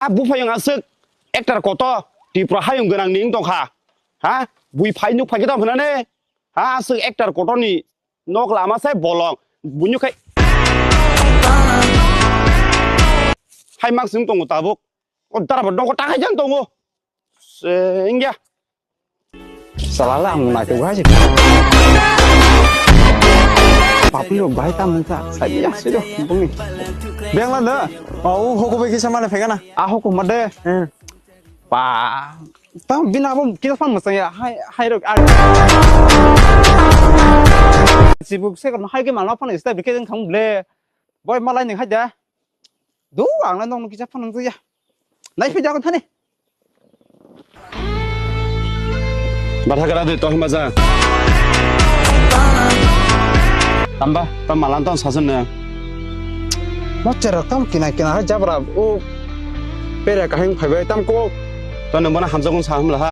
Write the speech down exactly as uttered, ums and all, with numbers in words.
A buphayung aswk actor kotor Tripura hayung gwnang ni wng tongkha. Ha? Bui phai nuk phai khe tamo hwnani? Ha, aswk actor kotor ni nok lama sai bolong. Buino khai. Hai mak sing tongo tabuk. O dara bo nogo takai jan tongo. Se, wngya. Salala ang nai tu gaji. Papi rok bahai tam nungkha. Sai ya, sih dong, bungni. Bengla da. Oh, hoko bai kisa mana phegana. Ah, hoko made. Hmm. Pa. Tam bina abo kita pan masang ya. Hai, hai rok. Sibuk se kan hai ke mana pan ista bikhe jeng thang ble. Boy malai ni hai da. Do ang na nong kisa phone nang ya. Nai phi jagon thani. Batha kara de to hima ja. Tamba, tam malan ton sasen ne. Mo chera tam kina kina ha jabra o pera kahing phai bai tam ko. To nang bana hamjagun sa hamla ha.